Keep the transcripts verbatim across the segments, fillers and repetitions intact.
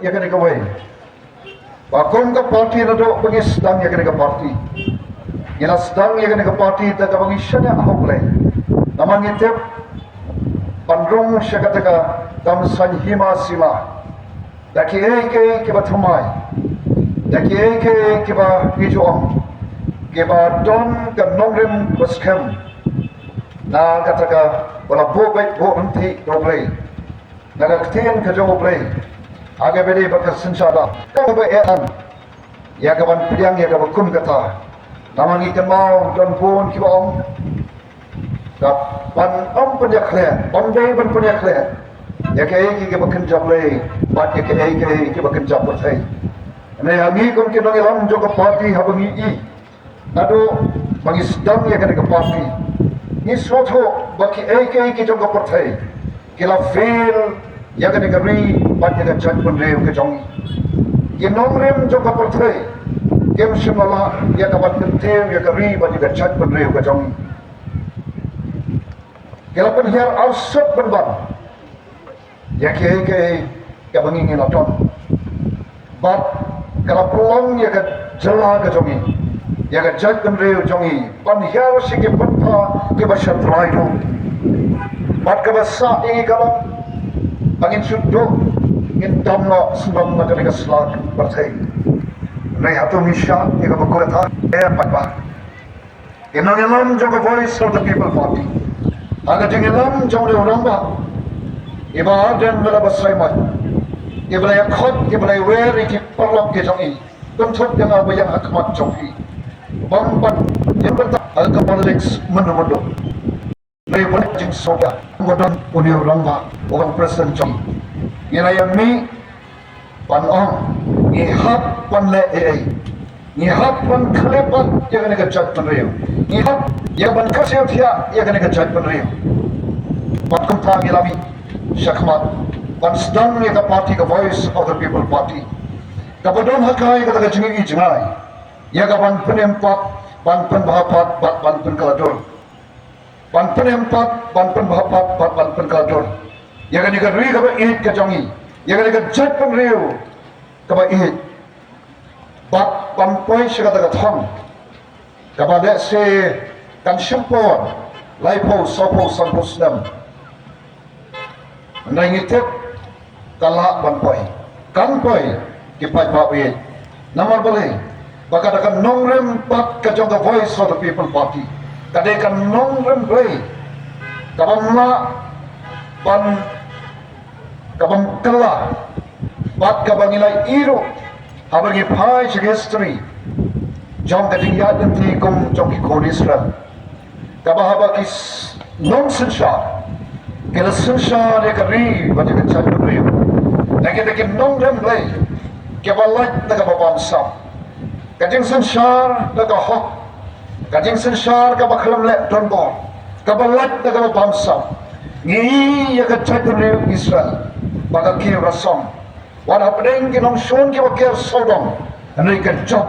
ïa kane kawei. Ba kum ka party naduh ba ngi sdang ïa kane ka party, ngi la sdang ïa kane ka party da kaba ngi shaniah ha U Blei. Namar ngi tip ban rung sha kata ka dam saiñ hima sima da kiei kiei kiba thymmai, da kiei kiei kiba ngi ju ong, kiba don ka nongrim ba skhem na kata kaba la buh beit buh ryntih da U Blei, na ka ktien ka jong U Blei, ha kaba ïadei bad ka synshar da kaba eh an ïa kaban pdiang ïa kaba kum kata. Namar ngi kynmaw don bun kiba ong, ka ban ym pynïakhleh, ym dei ban pynïakhleh ïa kaei kaei kiba kynja Blei bad ïa kaei kaei kiba kynja pyrthei. Hynrei ha ngi kum ki nongïalam jong ka party, haba ngi i naduh ba ngi sdang ïa kane ka party, ngi sngewthuh ba kiei kiei ki jong ka pyrthei ki la fail ïa kane ka ri bad ïa ka jaitbynriew ka jong ngi. Ki nongrim jong ka pyrthei kim shym la lah ïa ka ban kyntiew ïa ka ri bad ïa ka jaitbynriew ka jong ngi. Ki la pynhiar arsut pynban ïa kiei kiei kaba ngi ngi la don. Bad ka la pynlong ïa ka jylla ka jong ngi, ïa ka jaitbynriew jong ngi, ban hiar sha ki bynta kiba sha trai ruh. Bad kaba sah ïa ngi ka long ba ngin shu duh, ngin dam noh sngewbha na kane ka sla pyrthei. Hynrei hato ngi shah ïa kaba kyrteng? Em pat ba Ki nongïalam jong ka Voice of the People Party, ha ka jingïalam jong u rangbah, i Bah Ardent Miller Basaiawmoit, i ba la ïakhot, i ba la ïawer ïa ki paralok ki jong i, kynthup ïa nga ba ïeng ha khmat jong phi, bym pat ïeng bynta ha ka politics mynno mynno. Hynrei ba la jingsngewthuh ba don une u rangbah uba long president jong ngi. Ngi la ïa mih ban ong, ngi hap ban leh ei ei. Ngi hap ban khyllipmat ïa kane ka jaitbynriew. Ngi hap ïa ban kyrsiew thiah ïa kane ka jaitbynriew. Bad kumta ngi la mih shakhmat ban sdang ïa ka party, ka Voice of the People Party, kaba don ha ka ïa kata ka jingïohi jngai ïa ka ban pynim pat, ban pynbha pat bad ban pynkylla dur. Ban pynim pat, ban pynbha pat bad ban pynkylla dur ïa kane ka ri kaba ïeit ka jong ngi, ïa kane ka jaitbynriew kaba ïeit. Bad ban poi sha kata ka thong kaba lehse kan shim por laiphew, sawphew, sanphew snem. Hynrei ngi tip ka lah ban poi, kan poi, ki paidbah ïeit. Namar balei? Ba kata ka nongrim pat ka jong ka Voice of the People Party ka dei ka nongrim Blei, kaba ym lah ban, kaba ym kylla, bad kaba ngi la ïohi ruh haba ngi phai sha ka history jong ka jingïaid lynti kum jong ki khun Israel, kaba haba ki s-, nongsynshar ki la synshar ïa ka ri bad ïa ka jaitbynriew na kita ki nongrim Blei, kiba lait da kaba bamsap. Ka jingsynshar da ka hok, ka jingsynshar kaba khlem leh donbor, kaba lait da kaba bamsap. Ngi ïa ka jaitbynriew Israel ba ka kiew rasong. Wat hapdeng ki nongshun kiba ker sawdong, hynrei ka jop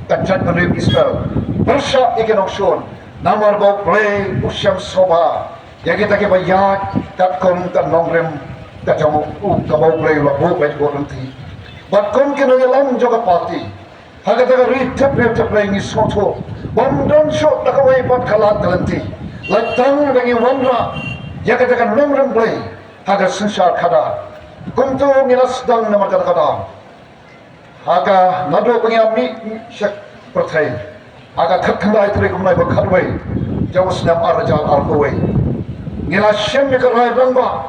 ka jaitbynriew Israel pyrshah ïa ki nongshun. Namar ba U Blei u shem sngewbha ïa kita kiba ïaid katkum ka nongrim ka jong u, kaba U Blei u la buh beit buh lynti. Bad kum ki nongïalam jong ka party, ha kata ka ri thep ri thep Blei, ngi sngewthuh bym don shuh da kawei pat ka lad ka lynti, lada tang ba ngi wanrah ïa kata ka nongrim Blei ha ka synshar khadar. Kumto ngi la sdang namar kata ka daw. Ha ka, naduh ba ngi ïa mih sha pyrthei ha ka khatkhyndai tarik u bnai ba khatwei jong u snem ar hajar arphew wei, ngi la shim ïa ka rai rangbah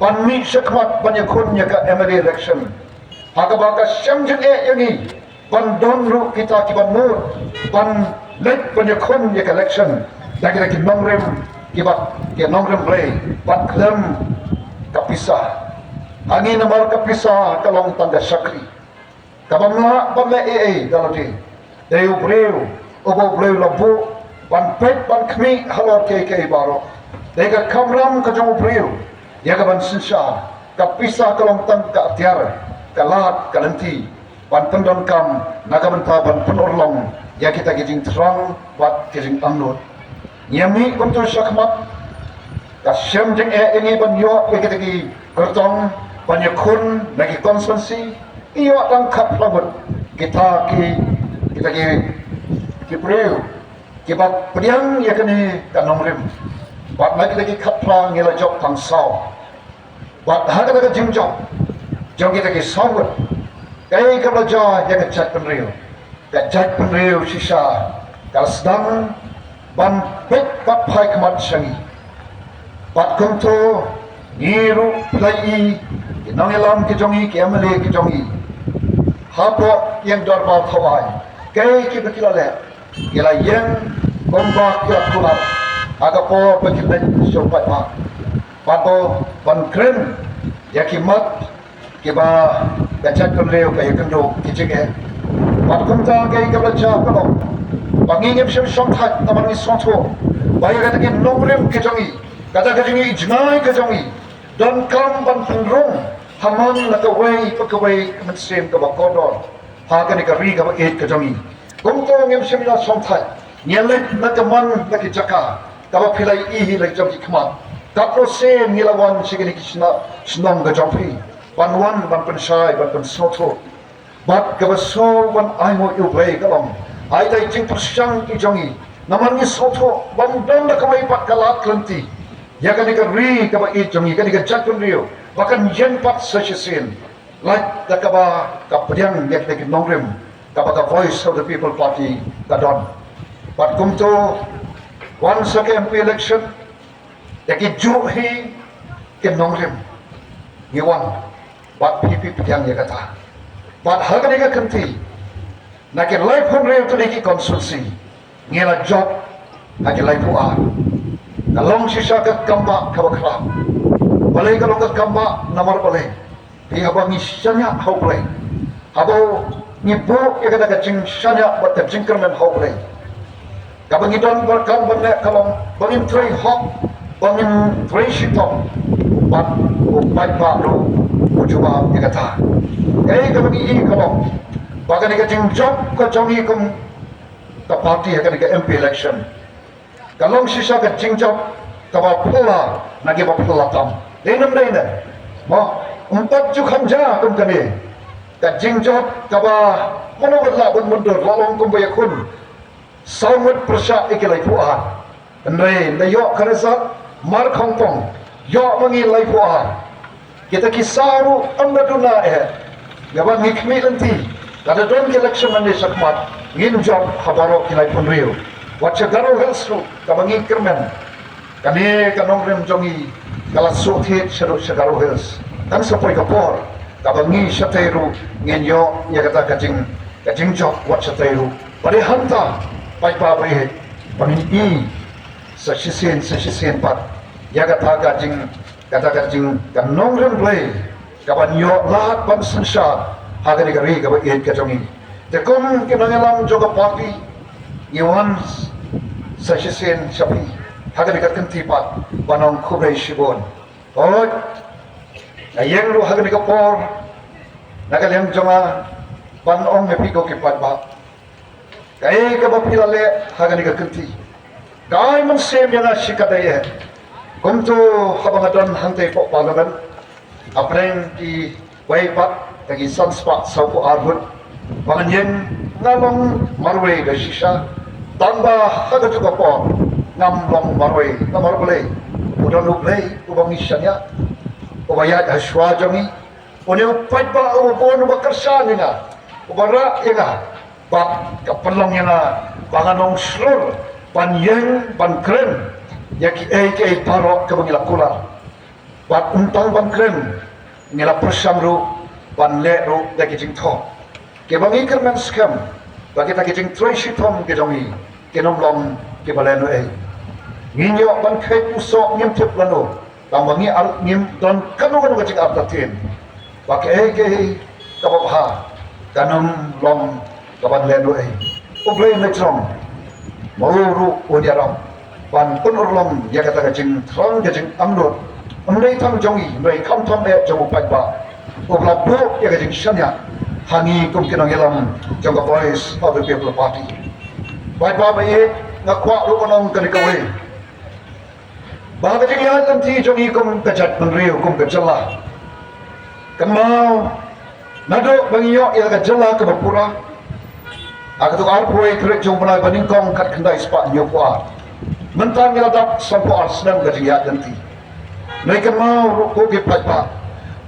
ban mih shakhmat ban ïakhun ïa ka M L A election. Ha kaba ka shem jingeh ïa ngi ban don ruh kita kiba mut ban leit ban ïakhun ïa ka election da kita ki nongrim, kiba, ki nongrim Blei, bad khlem ka pisa. Ha ngi namar ka pisa ka long tang ka shakri kaba ym lah ban leh ei ei da lade. Dei u briew uba U Blei u la buh ban peit ban khmih halor kiei kiei baroh. Dei ka kamram ka jong u briew ïa ka ban synshar. Ka pisa ka long tang ka atiar, ka lad ka lynti ban pyndonkam na ka bynta ban pynurlong ïa kita ki jingthrang bad ki jingangnud. Ngi ïa mih kumto shakhmat, ka shem jingeh ïa ngi ban ïoh ïa kita ki kyrtong ban ïakhun na ki constituency, Ïoh tang khatphra ngut kita ki, kita ki, ki briew kiba pdiang ïa kane ka nongrim. Bad na kita ki khatphra ngi la jop tang saw. Bad ha kata ka jingjop jong kita ki saw ngut, kaei kaba la jia ïa ka jaitbynriew? Ka jaitbynriew shisha ka la sdang ban peit bad phai khmat sha ngi. Bad kumto ngi ruh phi la ïohi, ki nongïalam ki jong ngi, ki M L A ki jong ngi, hapoh ïing dorbar thawai, kaei kaba ki la leh? Ki la ïeng kumba ki la kular ha ka por ba ki leit sha u paidbah. Bad ban kren ïa ki mat kiba ka jaitbynriew ka ïakynduh ki jingeh. Bad kumta kaei kaba la jia ka long ba ngi ngim shym shongthait namar ngi sngewthuh ba ïa kata ki nongrim ki jong ngi, kata ka jingïohi jngai ka jong ngi, donkam ban pynrung ha man la kawei pa kawei ka mynsiem kaba kordor ha kane ka ri kaba ïeit ka jong ngi. Kumto ngim shym ïa shongthait, ngi leit na ka man la ki jaka kaba phi la ïohi la ki jong ki khmat. Katno sien ngi la wan sha kine ki shna-, shnong ka jong phi ban wan ban pynshai ban pynsngewthuh. Bad kaba sngewbha ban ai nguh ïa U Blei ka long, ai da ka jingpyrshang ki jong ngi. Namar ngi sngewthuh ba ym don da kawei pat ka lad ka lynti ïa kane ka ri kaba ïeit jong ngi, kane ka jaitbynriew, ba kan ïeng pat sa shisien lait da kaba ka pdiang ïa kine ki nongrim kaba ka Voice of the People Party ka don. Bad kumto wan sa ka M P election, ïa ki juh hi ki nongrim ngi wan. Bad phi phi pdiang ïa kata. Bad ha kane ka kynti, na ki laiphew hynriew tylli ki constituency ngi la jop ha ki laiphew ar. Ka long shisha ka kambah kaba khraw. Balei ka long ka kambah? Namar balei? Phi, haba ngi shaniah ha U Blei, haba ngi buh ïa kata ka jingshaniah bad ka jingkyrmen ha U Blei, kaba ngi don bad kan ban leh ka long ba ngin trei hok, ba ngin trei shitom. Bad u paidbah ruh u jubab ïa kata. Kaei kaba ngi ïohi ka long ba kane ka jingjop ka jong ngi kum ka party ha kane ka M P election ka long shisha ka jingjop kaba phylla na kiba phylla tam. Dei ne ym dei ne? Mo, ym pat ju kham jia kum kane ka jingjop kaba mano wat lah ban mynta la long kumba ïakhun saw ngut pyrshah ïa ki laiphew ar. Hynrei ynda ïoh ka result mar khongpong, ïoh ma ngi laiphew ar. Kita ki saw ruh ym da duna eh. Ïa ba ngi khmih lynti, lada don ki election nangne shakhmat, ngin jop ha baroh ki laiphew hynriew. Wat sha Garo Hills ruh kaba ngi kyrmen, kane ka nongrim jong ngi ka la shu thied shaduh sha Garo Hills. Tang sa poi ka por kaba ngi shatei ruh ngin ïoh ïa kata ka jing, ka jingjop wat shatei ruh. Ba dei hangta, paidbah ba ïeit, ba ngin ïohi sa shisien sa shisien pat ïa kata ka jing, kata ka jing, ka nongrim Blei kaban ïoh lad ban synshar ha kane ka ri kaba ïeit ka jong ngi. Te kum ki nongïalam jong ka party, ngi wan sa shisien sha phi ha kane ka kynti pat ban ong khublei shibun. Hooid, nga ïeng ruh ha kane ka por na ka liang jong nga ban ong ïa phi ko ki paidbah, kaei kaba phi la leh ha kane ka kynti ka ai mynsiem ïa nga shikatdei eh. Kumto haba nga don hangtei hapoh Parliament, hapdeng kiwei pat na ki san spah sawphew ar ngut ba ngan ïeng, nga long marwei da shisha. Tangba ha kajuh ka por ngam long marwei. Namar balei? U don U Blei uba ngi shaniah, uba ïaid ha shuwa jong ngi. Une u paidbah uba bun uba kyrshan ïa nga, uba rah ïa nga, bad ka pynlong ïa nga ba ngan ym shlur ban ïeng ban kren ïa kiei kiei baroh kaba ngi la kular. Bad ym tang ban kren, ngi la pyrshang ruh ban leh ruh da ki jingthoh kiba ngi kyrmen skhem ba kita ki jingtrei shitom ki jong ngi kin ym long kiba lehnohei. Ngin ïoh ban kheit u soh ngim tip lano, tangba ngi ar, ngim don kano kano ka jingartatien ba kaei kaei kaba bha kan ym long kaban lehnohei. U Blei na jrong, ma u ruh un ïarap ban pynurlong ïa kata ka jingthrang ka jingangnud, ym dei tang jong ngi hynrei khamtam eh jong u paidbah uba la buh ïa ka jingshaniah ha ngi kum ki nongïalam jong ka Voice of the People Party. Paidbah ba ïeit, nga kwah ruh ban ong kane kawei, ba ka jingïaid lynti jong ngi kum ka jaitbynriew, kum ka jylla, kynmaw Naduh ba ngi ïoh ïa ka jylla kaba pura ha katto ka arphew tarik jong u bnai ba nyngkong khatkhyndai spah hynñiewphew ar, mynta ngi la dap sanphew ar snem ka jingïaid lynti. Ngi kynmaw ruh ko ki paidbah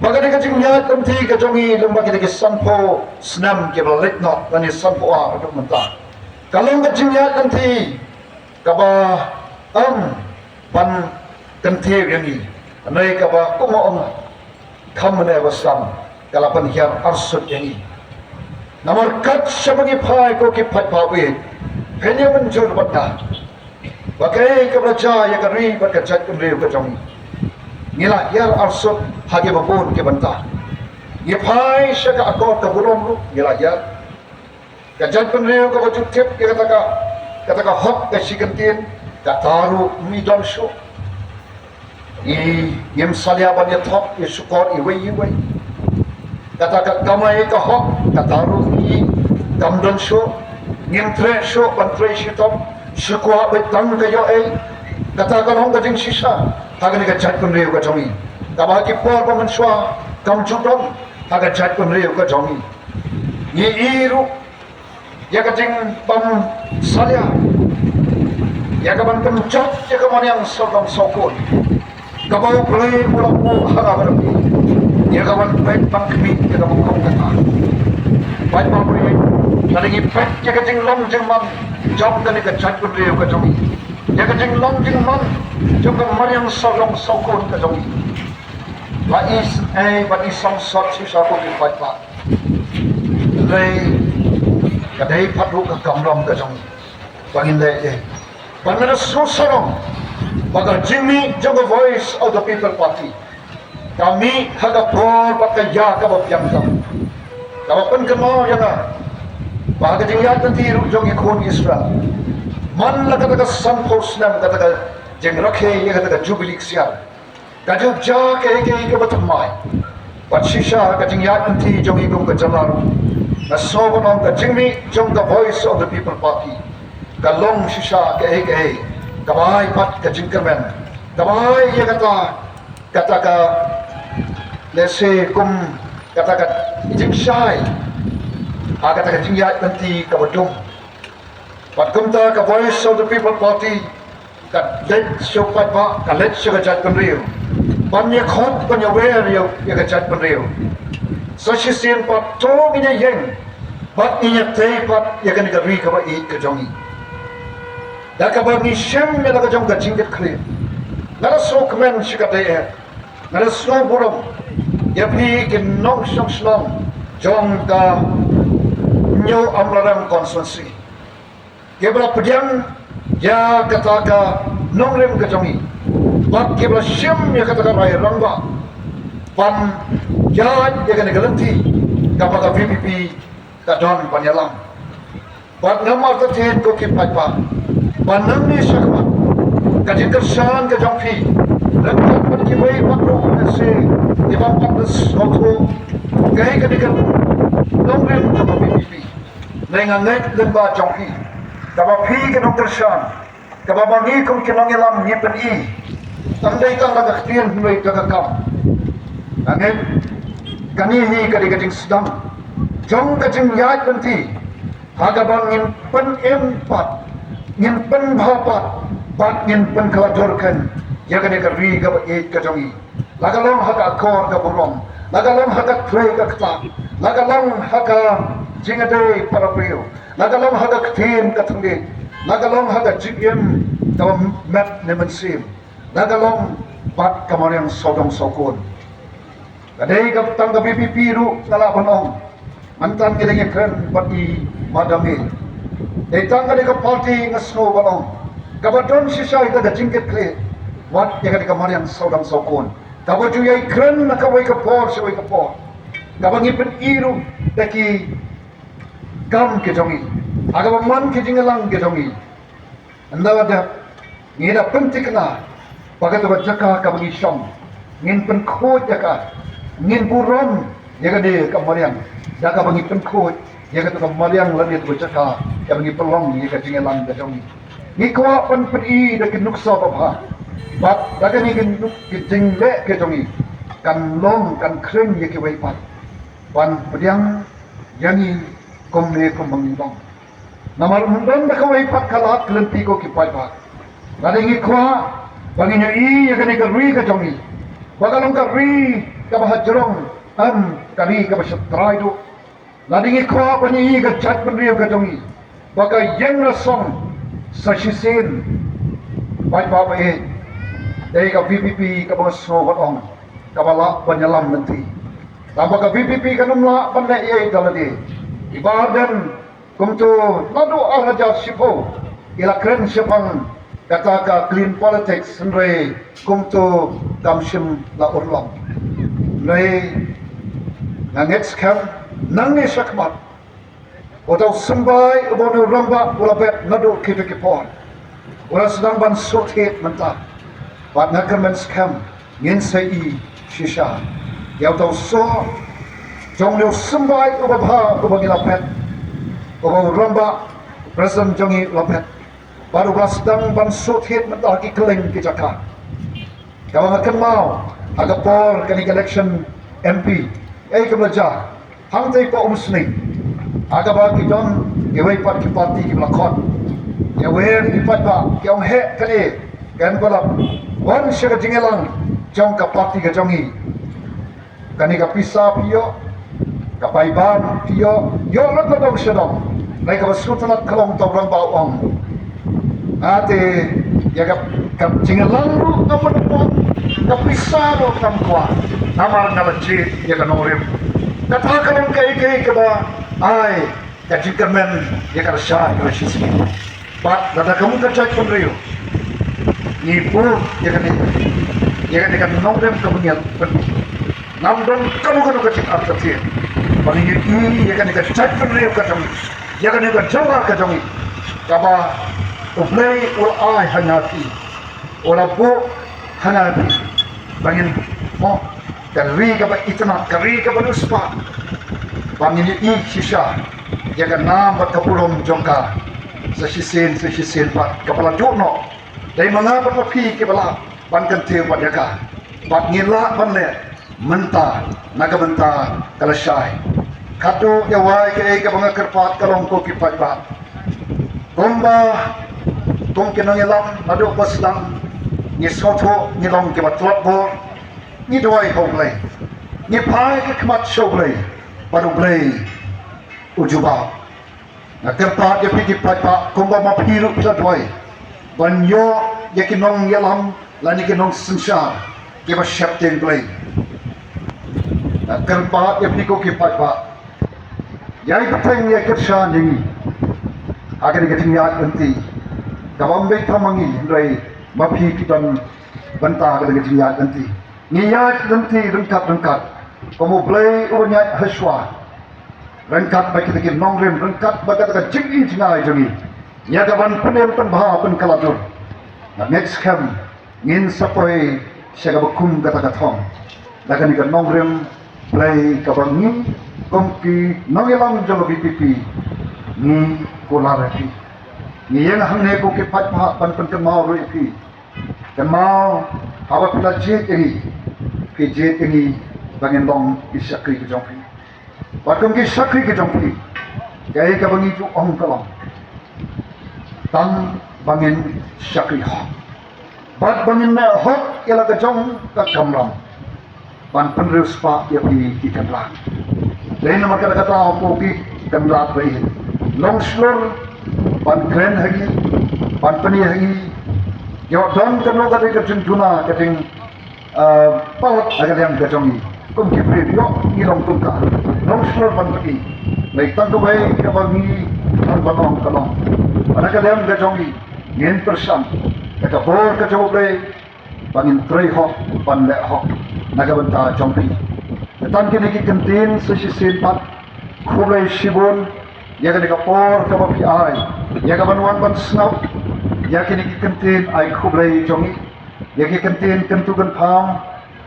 ba ka dei ka jingïaid lynti ka jong ngi lem bad ki dei ki sanphew snem kiba la leit noh, lane sanphew ar haduh mynta. Ka long ka jingïaid lynti kaba ym ban kyntiew ïa ngi, hynrei kaba kum ong kham mane ba sam ka la pynhiar arsut ïa ngi. Namar kat shaba ngi phai ko ki paidbah, phin ïa mynjur bad nga ba kaei kaba la jia ïa ka ri bad ka jaitbynriew ka jong ngi, ngi la hiar arsut ha kiba bun ki bynta. Ngi phai sha ka akor ka burom ruh ngi la hiar. Ka jaitbynriew kaba ju tip ïa kata ka, kata ka hok ka shi kyntien, kata ruh ym don shuh. Ngi, ngim salia ban ïa thok ïa shukor iwei ïa iwei. Kata ka kamai ka hok, kata ruh ngi kam don shuh. Ngim treh shuh ban trei shitom, shu kwah beit tang ka ïoh ei. Kata ka long ka jingshisha ha kane ka jaitbynriew ka jong ngi, kaba ha ki por ba mynshuwa kam ju don ha ka jaitbynriew ka jong ngi. Ngi i ruh ïa ka jingbym salia, ïa ka ban pynjot ïa ka mariang sawdong sawkun kaba U Blei u la buh ha nga bad ha phi, ïa ka ban peit ban khmih ïa kaba kham kata. Paidbah baroh, lada ngi peit ïa ka jinglong jingman jong kane ka jaitbynriew ka jong ngi, ïa ka jinglong jingman jong ka mariang sawdong sawkun ka jong ngi, la i sngewbha ban i sangsot shisha ko ki paidbah. Hynrei ka dei pat ruh ka kamram ka jong ngi ba ngin leh ei. Bad nga da sngewsarong ba ka jingmih jong ka Voice of the People Party ka mih ha ka por bad ka ïa kaba biang tam, kaba pynkynmaw ïa nga ba ka jingïaid lynti ruh jong ki khun Israel, man la kata ka sanphew snem kata ka jingrakhe ïa kata ka jubili ksiar, ka ju jia kaei kaei kaba thymmai. Bad shisha ka jingïaid lynti jong ngi kum ka jylla ruh, nga sngew ban ong ka jingmih jong ka Voice of the People Party ka long shisha kaei kaei kaba ai pat ka jingkyrmen, kaba ai ïa kata, kata ka, lehse kum kata ka jingshai ha kata ka jingïaid lynti kaba dum. Bad kumta ka Voice of the People Party ka leit sha u paidbah, ka leit sha ka jaitbynriew ban ïa khot, ban ïa wer ïa, ïa ka jaitbynriew. Sa shisien pat to ngin ïa ïeng bad ngin ïa tei pat ïa kane ka ri kaba ïeit ka jong ngi. Da kaba ngi shim ïa la ka jong ka jingkitkhlieh, nga da sngewkmen shikatdei eh, nga da sngewburom ïa phi ki nongshong shnong jong ka Hynñiewamlarem constituency, kiba la pdiang ïa kata ka nongrim ka jong ngi bad kiba la shim ïa kata ka rai rangbah ban ïaid ïa kane ka lynti kaba ka V P P ka don ban ïalam. Bad ngam artatien ko ki paidbah ba nangne shakhmat ka jingkyrshan ka jong phi ryngkat bad kiwei pat ruh, lehse kiba ym pat sngewthuh kaei kane ka nongrim kaba V P P. Lei nga ngeit lyngba jong phi, kaba phi ki nongkyrshan, kaba ma ngi kum ki nongïalam ngi pyni, tang dei tang da ka ktien hynrei da ka kam. Nga ngeit kane hi ka dei ka jingsdang jong ka jingïaid lynti ha kaba ngin pynim pat, ngin pynbha pat bad ngin pynkylla dur khein ïa kane ka ri kaba ïeit ka jong ngi. La ka long ha ka akor ka burom, la ka long ha ka trei ka ktah, la ka long ha ka jingïadei para briew, la ka long ha ka ktien ka thylliej, la ka long ha ka jingim kaba met ne mynsiem, la ka long bad ka mariang sawdong sawkun. Ka dei ka tang ka V P P ruh nga lah ban ong, mynta ka dei ka kren bad i Madam A. Dei tang ka dei ka party nga sngew ban ong kaba don shisha ïa ka jingkitkhlieh wat ïa ka dei ka mariang sawdong sawkun, kaba ju ïai kren na kawei ka por sha kawei ka por, kaba ngi pyni ruh da ki kam ki jong ngi, ha kaba man ki jingïalang ki jong ngi. Ynda la dep, ngi da pynthikna ba kata ka jaka kaba ngi shong, ngin pynkhuid ïa ka, ngin burom ïa kane ka mariang da kaba ngi pynkhuid ïa kata ka mariang lane kata ka jaka kaba ngi pynlong ïa ka jingïalang ka jong ngi. Ngi kwah ban pyni da ki nuksa babha bad da kane ka nuk, ka jingleh ka jong ngi kan long, kan khring ïa kiwei pat. ban pdiang ïa ngi kumne kumba ngi long. Namar ym don da kawei pat ka lad ka lynti ko ki paidbah. Lada ngi kwah ba ngin ïohi ïa kane ka ri ka jong ngi ba ka long ka ri kaba hajrong, em ka ri kaba shatrai duh. Lada ngi kwah ba ngi ïohi ka jaitbynriew ka jong ngi ba ka ïeng rasong sa shisien, paidbah ba ïeit, dei ka V P P kaba nga sngew ban ong kaba lah ban ïalam lynti. Tangba ka V P P kan ym lah ban leh ei ei da lade. I Bah Ardent kumto naduh ar hajar shiphew i la kren shaphang kata ka clean politics, hynrei kumto kam shym la urlong. Hynrei nga ngeit skhem nangne shakhmat uta u symbai uba une u rangbah u la bet naduh kita ki por u la sdang ban sut thied mynta. Bad nga kyrmen skhem ngin sa ïohi shisha ïa uta u soh jong une u symbai uba bha uba ngi la bet, uba u rangbah, u president jong ngi u la bet. Bad u la sdang ban sut thied mynta ha ki kylleng ki jaka. Kaba nga kynmaw ha ka por kane ka election M P, ei kaba la jia hangtei pa Umsning, ha kaba ki don kiwei pat ki party kiba la khot. Ïa wer ki paidbah ki ong, heh, kane kan ba la wan sha ka jingïalang jong ka party ka jong ngi. Kane ka pisa phi ïoh, ka paidbah phi ïoh, ïoh lut la dong sha dong. Nai kaba sngewtynnat ka long uta u rangbah u ong, nga te ïa ka, ka jingïalang ruh ngam pat kwah, ka pisa ruh ngam kwah. Namar nga la jied ïa ka nongrim. Kata ka long kaei kaei kaba ai ka jingkyrmen ïa ka lashai ka lashisngi. Bad lada ka mut ka jaitbynriew ngi buh ïa kane, ïa kane ka nongrim kaba ngi ïa pynmih, ngam don kano kano ka jingartatien ba ngi ïa, ïa kane ka jaitbynriew ka jong ngi, ïa kane ka jylla ka jong ngi kaba U Blei u la ai ha nga phi, u la buh ha nga phi ba ngin, mo, ka ri kaba itynnat, ka ri kaba riewspah, ba ngin ïohi shisha ïa ka nam bad ka burom jong ka sa shisien sa shisien bad kaba la duh noh. Dei ma nga bad ma phi kiba lah ban kyntiew bad ïa ka. Bad ngi lah ban leh mynta na ka bynta ka lashai. Katto ïa wai kaei kaba nga kyrpad ka long ko ki paidbah, kumba kum ki nongïalam naduh ba sdang ngi sngewthuh ngi long kiba tlot bor. Ngi duwai ha U Blei, ngi phai ki khmat sha U Blei bad U Blei u jubab. Nga kyrpad ïa phi ki paidbah kumba ma phi ruh phi la duwai ban ïoh ïa ki nongïalam lane ki nongsynshar kiba sheptieng Blei. Nga kyrpad ïa phi ko ki paidbah, ïai bteng ïa ki kyrshan ïa ngi ha kane ka jingïaid lynti kaba ym beit tang ma ngi hynrei ma phi phi don bynta ha kane ka jingïaid lynti. Ngi ïaid lynti ryngkat ryngkat kum U Blei u ban ïaid ha shuwa, ryngkat bad kita ki nongrim, ryngkat bad kata ka jingi jingai jong ngi ïa ka ban pynim pynbha pynkylla dur. Nga ngeit skhem ngin sa poi sha kaba kum kata ka thong. Da kane ka nongrim Blei kaba ngi kum ki nongïalam jong ka V P P ngi kular ïa phi. Ngi ïeng hangne ko ki paidbah ban pynkynmaw ruh ïa phi. Kynmaw haba phi la jied ïa ngi, phi jied ïa ngi ba ngin long ki shakri ki jong phi. Bad kum ki shakri ki jong phi, kaei kaba ngi ju ong ka long tang ba ngin shakri hok bad ba ngin neh hok ïa la ka jong ka kamram ban pynriewspah ïa phi ki kynrad. Dei namar kata ka daw ko ki kynrad ba ïeit, long shlur ban kren ha ngi, ban pyni ha ngi. Ïoh don kano kano ka jingduna, ka jing, eh, palat ha ka liang ka jong ngi kum ki briew, ïoh ngi long kumta, long shlur ban pyni. Lei tang kawei kaba ngi nang ban ong ka long, ha ka liang ka jong ngi ngin pyrshang da ka bor ka jong U Blei ba ngin trei hok ban leh hok na ka bynta jong phi. Te tang kine ki kyntien sa shisien pat, khublei shibun ïa kane ka por kaba phi ai ïa ka ban wan ban sngap ïa kine ki kyntien ai khublei jong ngi, ïa ki kyntien kyntu kynpham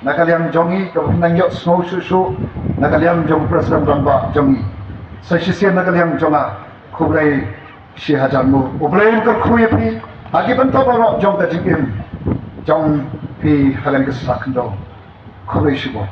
na ka liang jong ngi kaba phi nang ïohsngew shuh shuh na ka liang jong u President Rangbah jong ngi. Sa shisien na ka liang jong nga, khublei shi hajar nguh. U Blei un kyrkhu ïa phi ha ki bynta baroh jong ka jingim jong phi ha kane ka sla khyndew. Khublei shibun.